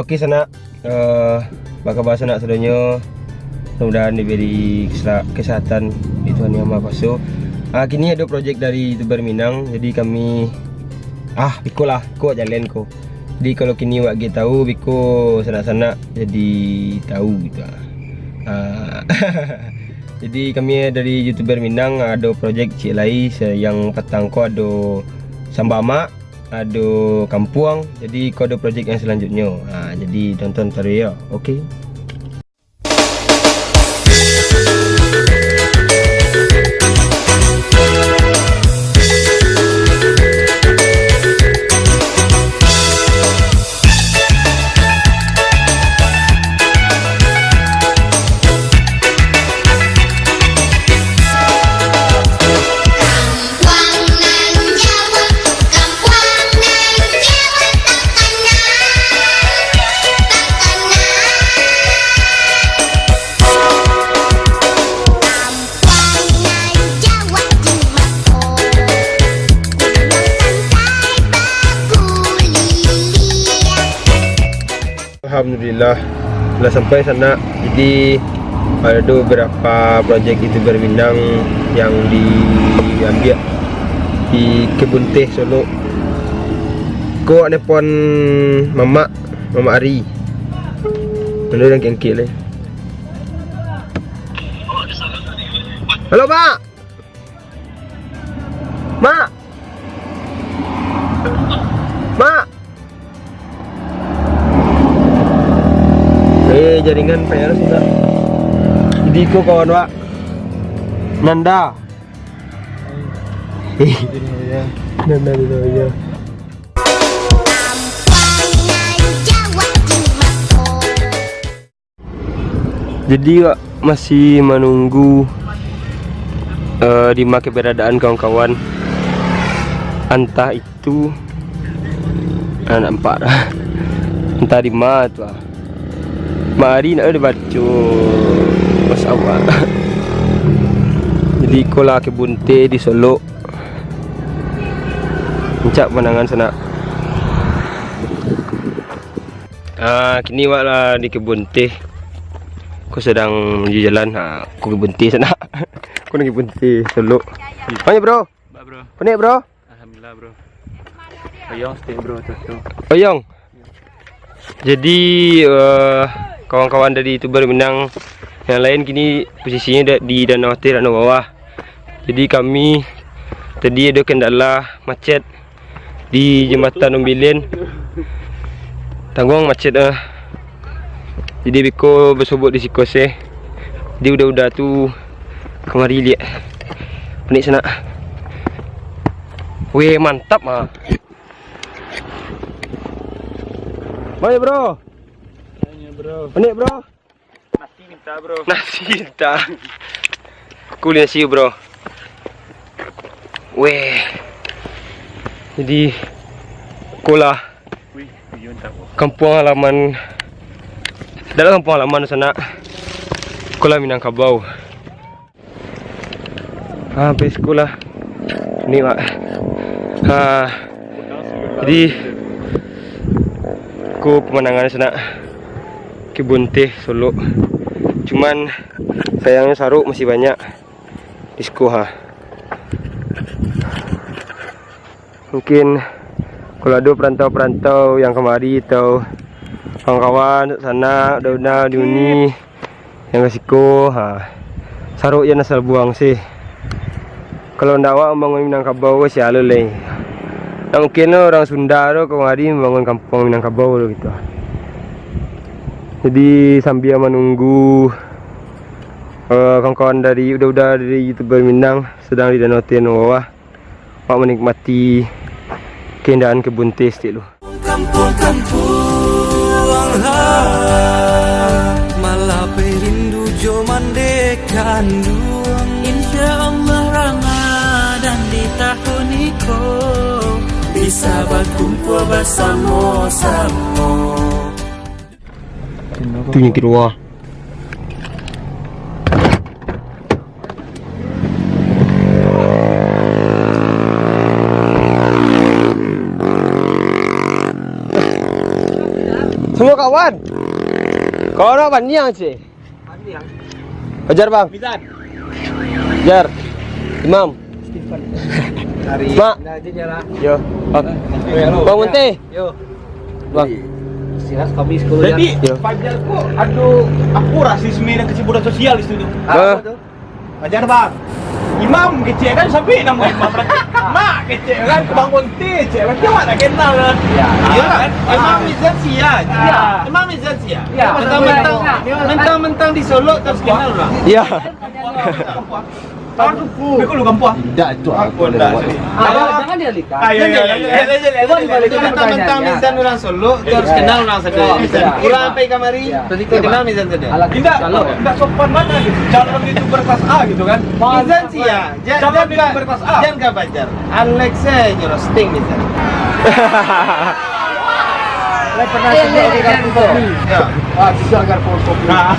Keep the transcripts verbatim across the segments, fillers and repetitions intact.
Oke, sanak, eh, baa kaba sanak sadonyo? Mudah-mudahan diberi kesela-, kesehatan di Tuhan Yang Maha Kuaso. Ah, kini ado projek dari YouTuber Minang, jadi kami, ah, biko lah, ko jaleh ko. Jadi kalau kini wak ge tahu, biko sanak-sanak jadi tahu gitu ah. Ah, jadi kami dari YouTuber Minang ado projek ciek lai, se-, yang patang ko ado Samba Amak, ado Kampuang, jadi ko ado projek yang selanjutnyo. Ha, jadi tonton taruih yo. Oke. Alhamdulillah, lah sampai sanak. Jadi, ado beberapa projek YouTuber Minang yang diambiak di kebun teh Solok. Ko nelpon mamak, mamak Ari. Mano urang kengkek lai. Halo, Mak. Mak. Mak. Eh, jaringan P R sudah. Jadi ko kawan wak. Nanda. Nanda dulu ya. Jadi, wak masih manunggu, eh, di ma keberadaan kawan-kawan. Antah itu, ah, nampak dah. Antah di ma tu ah. Mari nak dibaco. Masya Allah. Jadi, ko lah kebun teh di Solok. Rancak pandangan sanak. Ah, kini wak lah di kebun teh. Ko sadang manuju jalan. Ha, ko kebun teh sanak. Ko nan kebun teh Solok. Mano, bro? Ba, bro. Panek, bro? Alhamdulillah, bro. Oyong, stay, bro, tu, tu. Oyong. Jadi, eh, kawan-kawan dari YouTuber Minang yang lain kini posisinyo da-, di Danau Ateh, Danau Bawah. Jadi kami tadi ado kendala macet di Jambatan Umbilin. Tangguang macet ah. Jadi beko basobok di siko se. Jadi udah-udah tu kamari liak. Panek sanak. Weh, mantap ah. Mano, bro? Panek, bro. Nasi minta, bro. Nasi minta. Aku beli nasi, bro. Weh. Jadi, ko lah. Wih, tujuan tak, bro. Kampuang halaman. Dak lah kampuang halaman sanak. Ko lah Minangkabau. Ha, habis ko lah. Ni, Mak. Ha. Jadi, ko pemandangan sanak. Kebun teh Solok. Cuman, sayangnyo saruk masih banyak di siko, ha. Mungkin kalau ado perantau-perantau yang kamari atau kawan-kawan sanak, uda-uda di uni yang ka siko, ha, saruk jan asal buang se. Kalau ndak awak mambangun Minangkabau, sia lo lai. Ndak mungkin lo urang Sunda tu kamari mambangun kampuang Minangkabau tu gitu. Jadi sambia manunggu, eh, kawan-kawan dari, uda-uda dari YouTuber Minang sadang di Danau Ateh Danau Bawah. Awak manikmati keindahan kebun teh saketek tu. Kampuang-kampuang lah, malah rindu jo mande kanduang. Insya Allah Ramadan di tahun iko bisa bakumpul basamo-samo. Tu yang kedua. Kawan. Kau nak baniang, cik? Fajar, Bang. Mizan. Fajar. Imam. Dari Mak. Yo. Bang. Bang Munte. Yo. Bang. Silas kami sekolah. Jadi, yo. Fajar ko ado apo rasisme dan keciburan sosial di situ? Hah? Apo tu? Fajar, Bang. Imam kecek kan, sampai namo Imam. Mak kecek kan, Bang Munte kecek kan, awak tak kenal kan? Ya. Iyo lah. Kan? Imam Mizan sia. Ya. Imam Mizan sia. Ya. Mentang-mentang, mentang-mentang di Solok terus kenal lah. Ya. Tahu tu. Mereka lu kampuang. Tidak, itu aku ndak lewat. Sorry. Ah, jangan dialihkan. Ah, ya, ya, ya, ya. Mentang-mentang Mizan urang Solok, terus kenal urang Solok. Urang sampai kamari, terus kenal Mizan tadi. Indak, indak sopan bana gitu. Calon YouTuber kelas A gitu kan. Mizan sia. Calon YouTuber kelas A. Jangan ka Fajar. Alex sajo roasting Mizan. Lah pernah singgung di Garpu Kopi. Ya. Ah, tidak Garpu Kopi. Nah.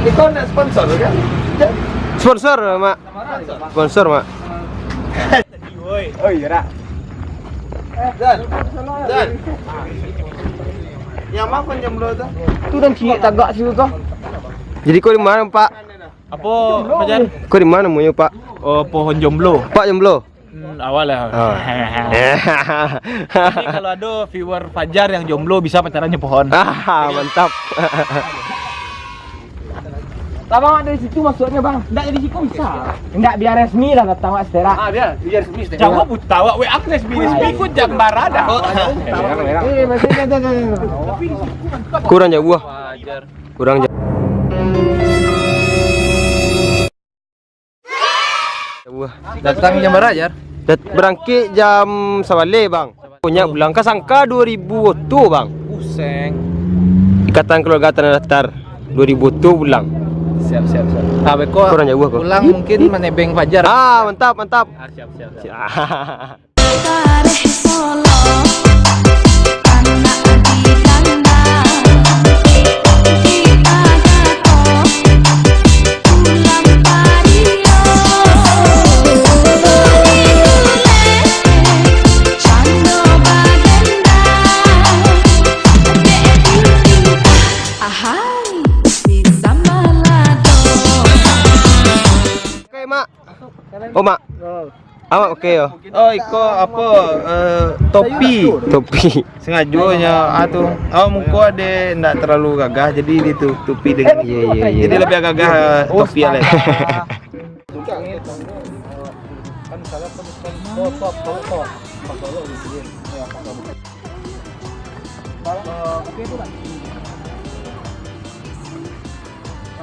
Itu nak sponsor kan? Sponsor, Mak. Sponsor, Mak. Oh iya, dah. Dan. Dan. Yang mana jomblo tu? Tu dan ciek tagak situ tu. Jadi kau di mana, Pak? Apo, Fajar? Kau di mana namonyo, Pak? Oh, pohon jomblo. Pak jomblo? Hmm, awak lah. Oh. Jadi kalau ado viewer Fajar yang jomblo, bisa pacaran jo pohon. Ah, mantap. Abang dari situ masuknya, Bang. Ndak dari situ bisa. Ndak, biar resmi lah datang, Wak, seterak. Ah, biar, biar resmi seterak. Jawab buta, Wak. W A aku resmi, resmi ku jam bara dah. Oh. Eh, masih ada, ada, ada. Kurang jauah. Fajar. Kurang jauah. Jauah. Datang jam bara, Jar? Dat-, berangkek jam sabaleh, Bang. Banyak pulang. Ka sangka dua ribu oto, Bang. Puseng. Ikatan Keluarga Tanah Datar. Dua ribu oto pulang. Siap, siap, siap. Ah, beko kurang jauah ko. Pulang mungkin manebeng Fajar. Ah, mantap, mantap. Ah, siap, siap, siap. Siap. Kareh Solo, anak di kandang, di tagato, pulang pario, budi buleh, cando badendang, dek diri, ahai, si sambalado. Oke, Mak. Oh, Mak. Awak oke yo? Oh, iko apo, eh, topi. Topi. Sengajo nyo, ah, tu. Oh, muko ade ndak terlalu gagah, jadi ditutupi dengan. Iya, iya, iya. Jadi lebih gagah, eh, topi alek.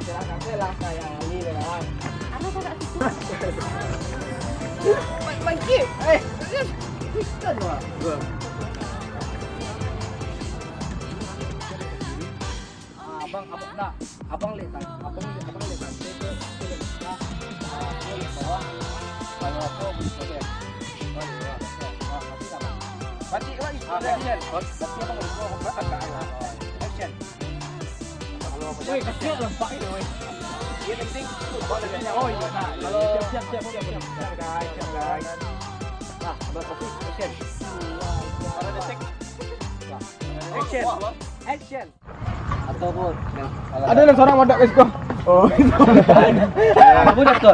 Masyarakat lah sayang Ali dengan. Apa tak situ? Bangkit. Eh, bukan, Wak. Abang, abang, nak. Abang lihat kan? Abang lihat, abang lihat kan? Dia, dia, dia lihat. Nah, dia lihat bawah. Kalau apa, boleh sobek. Oh, iya. Nah, nanti sama. Batik lagi. Ah, batik kan? Batik abang lupa, abang agak. Action. Weh, kasihan nampak ni, weh. Dia penting. Oh, iya. Nah, kalau siap, siap, siap, siap, siap. Siap, guys, siap, guys. Nah, abang fokus, action. Kalau ada take. Nah, action. Action. Ataupun ada nan sorang madak ka siko. Oh, itu. Sebut, Doktor.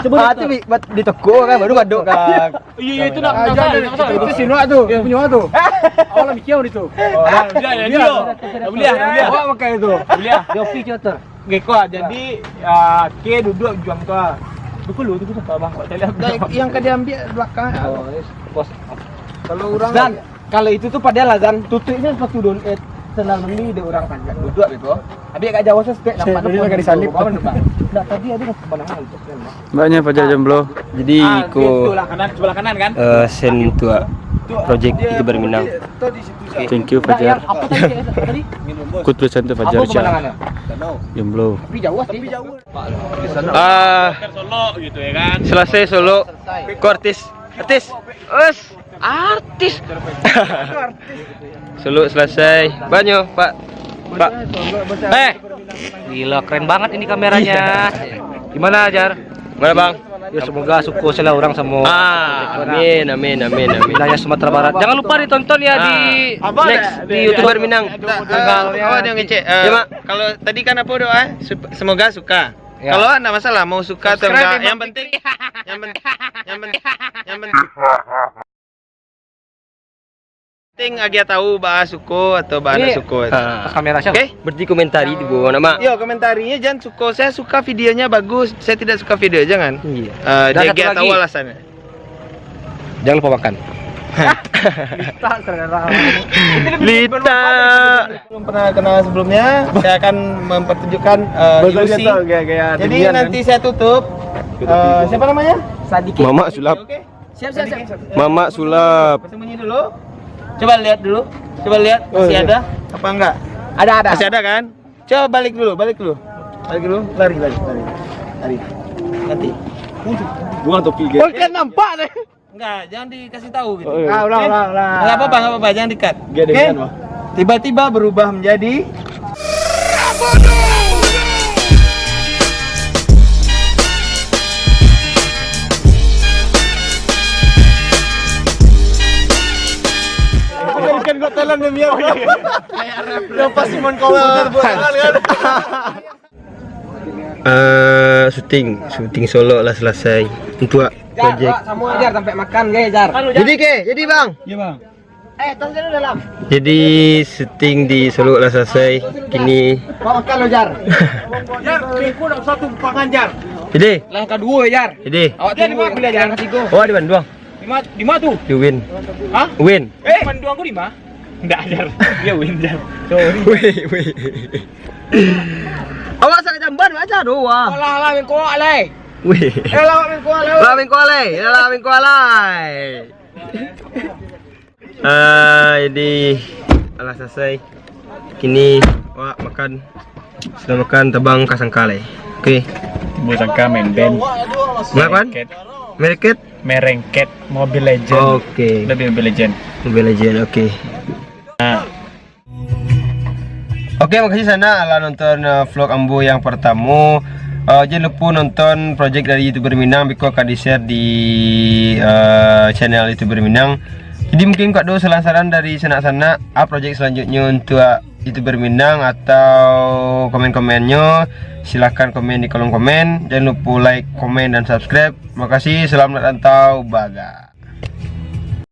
Sebut, ah, Doktor. Tu di, di toko kan, baru badok kan. Iya, iya, itu nak, ah, nak, jangan, nak, nak, itu si Nuak tu, punyo tu. Awak lah mikir di tu. Oh, dah, dah, dah, dah, dah, dah, dah. Awak makai tu. Dah, dah. Jopi, Doktor. Oke, kau jadi, ah, ke duduk juang tu, ah. Dulu, dulu, sabar, Bang. Kau cari aku. Yang ka diambil belakang. Oh, yes, bos. Kalau urang Dan, kalau itu tu padahal azan, tutuiknyo sepatu don-, eh, sandal beli dek urang tangga. Duduk beko. Abih agak jauah saketek. Cek, nampak dia pakai di salib. Bawah nampak. Ndak, tadi ada pemandangan. Mbaknya Fajar jomblo. Jadi, ah, ko, sebelah kanan, sebelah kanan kan? Eh, sen tu, ah, projek YouTuber Minang. Oke. Thank you, Fajar. Apa tadi, tadi? Ko tulisan tu Fajar. Apa pemandangannya? Jomblo. Tapi jauh sih. Tapi jauh. Ah, Solok gitu ya kan. Selesai Solok. Ko artis. Artis. Us. Artis. Solok selesai. Banyo, Pak. Pak. Eh. Gila, keren banget ini kameranya. Gimana, Jar? Mana, Bang? Yo, semoga suko salah urang samo. Ah, amin, amin, amin, amin. Wilayah Sumatera Barat. Jangan lupa ditonton ya di next di YouTuber Minang. Awak yang ngecek. Ya, Mak. Kalau tadi kan apa doa? Semoga suka. Ya. Kalau ndak masalah mau suka atau enggak, yang penting, yang penting, yang penting, yang penting Ting agiah tahu baa suko atau baa ndak suko. Pas kamera siang. Oke? Berarti komentari tu, Bu, nak, Mak. Yo, komentarinyo jangan suko. Saya suka videonya bagus, saya tidak suka video, jangan. Iya. Eh, dan satu lagi, alasannya. Jangan lupa makan. Lita, saudara. Lita. Belum pernah kenal sebelumnya, saya akan mempertunjukkan, eh, ilusi. Jadi nanti saya tutup. Eh, siapa namanya? Sadiki. Mamak Sulap. Oke. Siap, siap, siap. Mamak Sulap. Bersembunyi dulu. Coba lihat dulu. Coba lihat, masih ada apa enggak? Ada, ada. Masih ada kan? Coba balik dulu, balik dulu. Balik dulu. Lari, lari, lari. Lari. Nanti. Buang topi, guys. Oh, kan nampak deh. Enggak, jangan dikasih tahu gitu. Oh, iya. Ah, ulang, ulang, ulang. Enggak apa-apa, enggak apa-apa, jangan di-cut. Oke? Tiba-tiba berubah menjadi Bukan Got Talent demi apa? Yang pas Simon Cowell terbuat kan? Eh, syuting, syuting Solok lah selesai. Untuk projek. Jar, samo Jar, sampai makan, guys, Jar. Jadi, ke? Jadi, Bang? Iya, Bang. Eh, tas dulu dalam. Jadi, syuting di Solok lah selesai. Kini Bang, makan lo, Jar. Jar, bingkun nak satu pangan, Jar. Jadi? Langkah dua, Jar. Jadi? Awak tunggu langkah tiga. Oh, di Bandung. Di ma-, di ma tu? Di Win. Hah? Win. Eh, Bandung aku di ma? Ndak, Jar. Dia Win, Jar. Sorry. Wih, wih. Awak sangat jamban baca doa. Alah, alah, bengkok, alai. Wih. Eh, alah, bengkok, alai. Alah, bengkok, alai. Alah, bengkok, alai. Ah, jadi, alah selesai. Kini, awak makan. Sudah makan, tabang ka sangka lai. Oke. Tibo sangka main band. Main apa? Mereket. Mereket? Merengket Mobile Legend. Oke. Lebih Mobile Legend. Mobile Legend, oke. Nah. Oke, makasih sanak lah nonton, eh, vlog ambo yang pertamo. Eh, jangan lupa nonton project dari YouTuber Minang, beko akan di-share di, eh, channel YouTuber Minang. Jadi mungkin kok ado saran-saran dari sanak-sanak, ah, project selanjutnya untuk YouTuber Minang atau komen-komennyo, silahkan komen di kolom komen. Jangan lupa like, komen, dan subscribe. Makasih, selamat rantau, baga.